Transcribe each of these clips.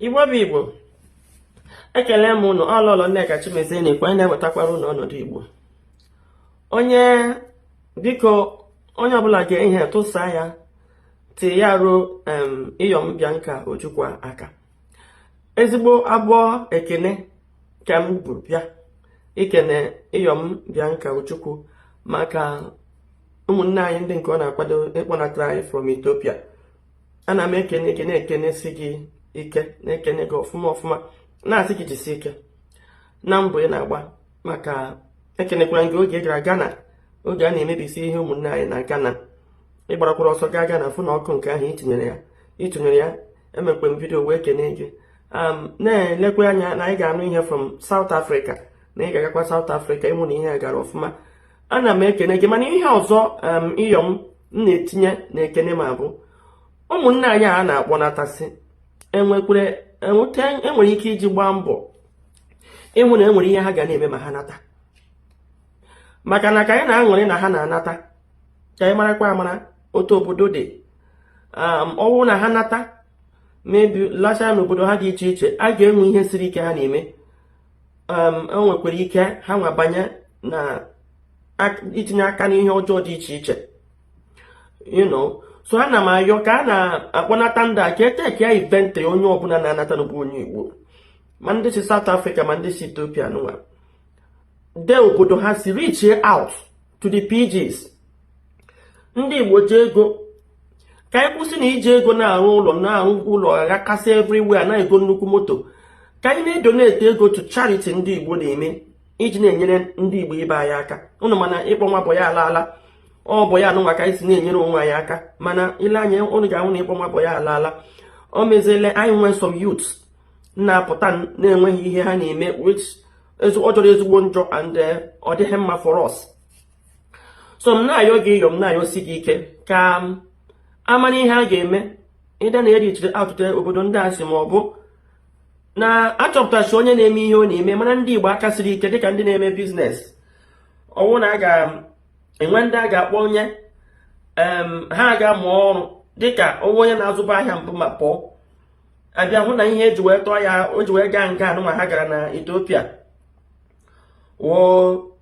Igbo bụ Igbo, ekele m ụnụ. Ọlọlọ Nneka Chimezie na-ekwu, anyị na-ewetakwara ụnụ ọnọdụ Igbo. Onye biko, onye ọbụla ga ihe tụsaa ya, tie ya ruo Iyom Bianca Ojukwu aka. Ezigbo abụọ ekene ka m buru bịa ikene Iyom Bianca Ojukwu maka ụmụnne anyị ndị nke ọ na-akwado ịkpọnatara anyị from Ethiopia. Ana m ekene gị, na-ekenesi gị ike, na-ekene gị ọfụma ọfụma, na-asị gị jisi ike na mbọ ị na-agba. Maka ekenekwara gị oge ị gara Ghana, oge a na-emebisi ihe ụmụnne anyị na Ghana, ịgbarakwara ọsọ gaa Ghana fụ na ọkụ nke ahụ itinyere ya ịtụnyere ya. Emekwe m video wee kene gị, na-elekwa anya na anyị ga-anụ ihe from South Africa, na ị ga-agakwa South Africa ịmụ na ihe a gara ọfụma. Ana m ekene gị. Mana ihe ọzọ Iyom m na-etinye na ekene ma bụ ụmụnne anyị a na-akpọnatasị, enwekwere enwere ike iji gbaa mbọ ịhụ na enwere ihe ha ga na-eme ma ha nata, maka na ka anyị na-aṅụrị na ha na-anata, ka anyị marakwa amara otu obodo dị. Ọ bụrụ na ha nata, mebi lachaa n'obodo ha dị iche iche, a ga-enwe ihe siri ike ha na-eme. E nwekwara ike ha nwa banye na itinye aka n'ihe ọjọọ dị iche iche. So ana m ayọ ka a na-akpọnata ndị a, ka eteki ya inventory onye ọbụla na-anata n'obu onye Igbo, ma ndị si South Africa, ma ndị si Ethiopia nụnwa de obodo ha si. Reach out to the PGs. Ndị Igbo ji ego, ka anyị kwụsị na iji ego na-arụ ụlọ, na-arụ ụlọ aghakasị everywhere, na-ego nnukwu moto. Ka anyị na-edonate ego to charity ndị Igbo na-eme iji na-enyere ndị Igbo ibe anyị aka. Ụnụ mana ịkpọ nwa boy alaala, ọ bụ ya anụnwa ka anyị si na-enyere onwe anyị aka. Mana ile anya, ụnụ ga-ahụ na ịkpọ nwa boy alaala. O meziele anyị nwee some youths na-apụta na-enweghị ihe ha na-eme, which ọ jọrọ ezigbo njọ and ọ dịghị mma for us. So m na-ayọ gị, ịyọ m na-ayọsi gị ike ka amara ihe a ga-eme ịda na erichiri atụte obodo ndị a si, ma ọ bụ na achọpụtachi onye na-eme ihe ọ na-eme. Mana ndị Igbo aka siri ike, dịka ndị na-eme business, ọwụ na a ga-enwe ndị a ga-akpọ onye ha ga-amụ ọrụ, dịka onwe onye na-azụba ahịa mbụ ma pụọ, abịa hụ na ihe eji wee tọọ ya, o ji wee gaa nga anụnwa ha gara na Ethiopia woo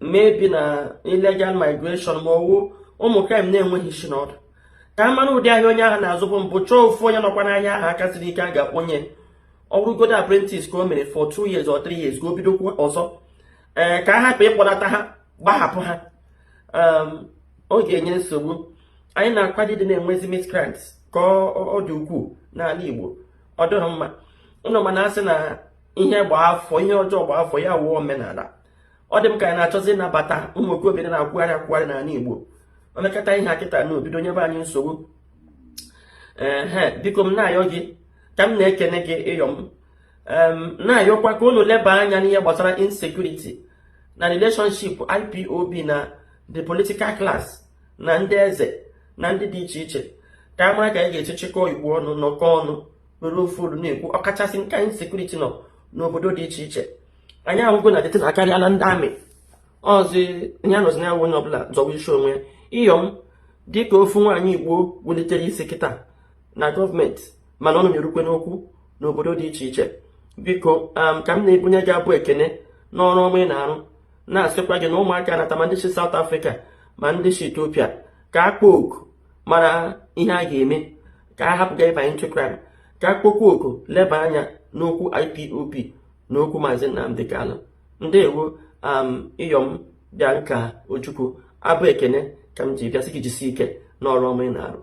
maybe na illegal migration, ma ọwụ ụmụ crime na-enweghị isi n'ọdụ. Ka a mara ụdị ahịa onye ahụ na-azụbụ mbụ, chọọ ofu onye nọkwa n'ahịa ahụ aka siri ike a ga-akpọnye ọ bụrụgodo apprentice ka o mere for 2 years or 3 years, ka o bidokwa ọzọ. Ee, ka a hapụ ịkpọlata ha, gbahapụ ha, ọ ga-enye nsogbu. Anyị na-akwado ịdị na-enwezi miscreants ka ọ dị ukwuu n'ala Igbo. Ọ dịghị mma. Ụnụ mana asị na ihe gbaa afọ, ihe ọjọọ gbaa afọ, ya wụọ omenala. Ọ dị m ka anyị na-achọzi ịnabata ụmụ okorobịa na-akwụgharị akwụgharị n'ala Igbo. O mekọta ihe akịta na obido nyebe anyị nsogbu. Ehe, biko, m na-ayọ gị, ka m na-ekene gị, ịyọ m na-ayọkwa ka unu leba anya n'ihe gbasara insecurity na relationship IPOB na the political class na ndị eze na ndị dị iche iche, ka a mara ka anyị ga-esi chịkọọ Igbo ọnụ, nọkọ ọnụ, were ofu olu na-ekwu, ọkachasị nke insecurity nọ n'obodo dị iche iche. Anyị ahụgo na detin akarịala ndị amị ọzi ihe anọzi na onye ọbụla zọwa isi onwe ya. Iyom, dịka ofu nwaanyị Igbo wulitere isi kịta na gọọmenti, mana ọnụ na-erukwe n'okwu n'obodo dị iche iche, biko, ka m na-ebunye gị abụ ekene n'ọrụ ọma ị na-arụ, na-asịkwa gị na ụmụaka nata, ma ndị si South Africa, ma ndị si Ethiopia, ka a kpọọ oku mara ihe a ga-eme ka a hapụ ga ịbanye into crime, ka a kpọkwa oku leba anya n'okwu IPOB na okwu Maazị Nnamdi Kanu. Ndewo, Iyom Bianca Ojukwu. Abụ ekene ka m ji bịa sị gị jisie ike n'ọrụ ọma ị na-arụ.